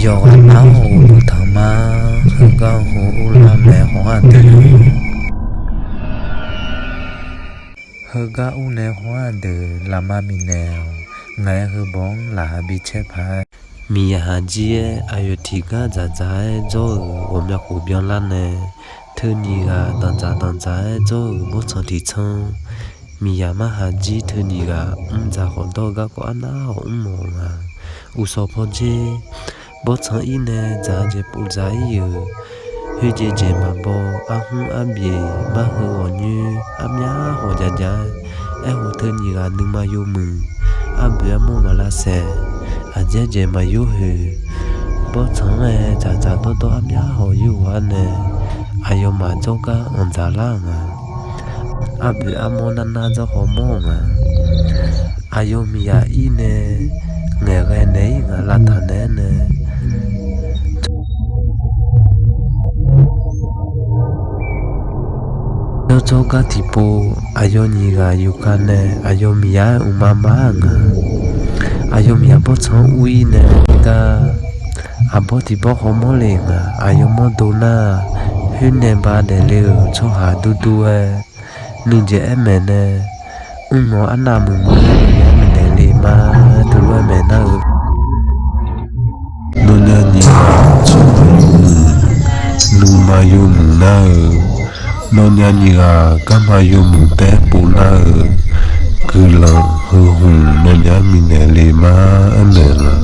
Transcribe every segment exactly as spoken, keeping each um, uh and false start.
Yawqghaq nar-awr uqduq tanq ma, heugar hu urlar mae haw-aq deuq. Heugar ur nae haw-aq deuq, lafma miqnaeq-awq. Ngaq-aer heubawq-anr laqkhaq bi caer paq-aer, miqyaq haqjir-aer aqyawf tiqgar dzaqdzaq-aer jawr-euq ghawqmya khof byanlar nae, teunyiq ghaq danqdzaq danqdzaq-aer jawr-euq bawrtsanq tiq tsanr, miqyaq mar haqjir teunyiq ghaq mr dzaq khawf dawr-eu garkawv arnav khawf mr mawf nga. Uqshawq pawdzer, bawrtsanq-ir nae dzaq-eu jeq pov dzaq-ir-euq, khoerjeq jeq maqbaw, arhmr arbyaeq, bar heu ghawqnyoer armyar khawf jav jav-aer, aerkhof teunyiq ghaq nuima yawmuiq, arboeq armawr maq lavsaef, aqjaer jaeq maq yur hoeq, bawrtsanq-anr-aer dzaqdzaq dawrdawr armyar khawf yur ghaq-ar nae, aqyawfmaf jawrgar anqdzaq lar-euq nga. Arboeq armawr narnar dzawr khawf mawr-euq nga. Aqyawf miqyaq-ir nae ngaeqghae naeq-ir nga lavtaq naeq-aer nae, jawrjawr gar tiqpov aqyawf nyiq ghaq yufka nae aqyawf miqyaq-aer uqma ma-ar nga. Aqyawf miqyaq bawrtsanq-anr ur-ir nae gar, aqbawr tiqbawr khawf mawr le nga. Aqyawf mawrdo nar, khoer nae ba daefle-euq tsawrhaq durdur-aer, nuijeq aer maeq nae, mrmawf arnav muiq muiq-aer nae naeq le ma-aer teulof-aer maeq nar-eu, nawnyaf nyiq ghaq tsawrhaq yawmuiq, nuima yawmuiq nar-eu, nawnyaf nyiq ghaq garma yawmuiq taef-aer pov nar-eu, guiqlanq heu hmq nawnyaf-anr minaeq le ma-aer maeq nga.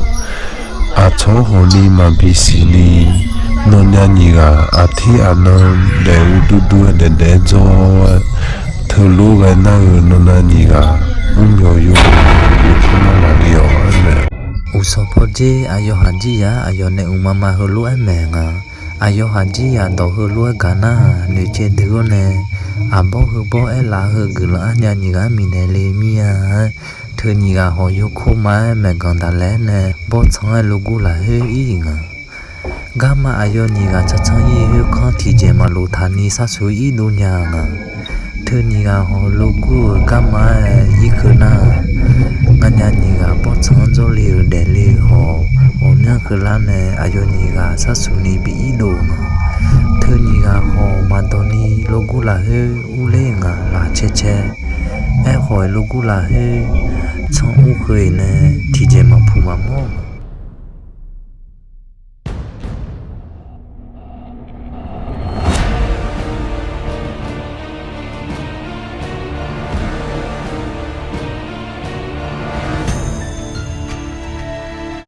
Aqcawq hawq ni maqbi siqni, nawnyaf nyiq ghaq aqtir aqnan daef-eu durdur-aer daef daef-aer dzawr-aer, teulof ghae nar-eu nawnyaf nyiq ghaq mrmyawq yawmuiq yawkawr nar laf le-awq-aer mae. Uqshawq pawdzer aqyawf haqjir yaq-aer aqyawf nae uqma ma heulof-aer maeq nga. Aqyawf haqjir yaq dawq heulof-aer gaq nar-aq, noeqcaev dui-awr nae, aqbawr heubawr aerlaf heu guiqlanq arnya nyiq ghaq-anr minaeq le mir-a-aer, teunyiq ghaq hawq yawkawr ma-aer maeqganq daqlaeq-aer nae bawrtsanq-aer logur lafkhoer ir-iq nga. Garma aqyawf nyiq ghaq tsanr tsanr ir khoerkanr tiqjeq maqlof taqni sharsuq irdov nya-euq nga. Teunyiq ghaq hawq logur-euq garma-aer irkeuv nar-aq, nganyaf nyiq ghaq bawrtsanq-anr jawrle-euq daefle-eu hawq ghawqmyanr keuvlar nae aqyawf nyiq ghaq sharsuq ni bi irdov-euq nga. Teunyiq ghaq hawq maqdawq ni logur lafkhoer urler nga laq cae cae. Aerkhawf logur lafkhoer tsanr ur keuv-iq nae tiqjeq maqpuq maqmawr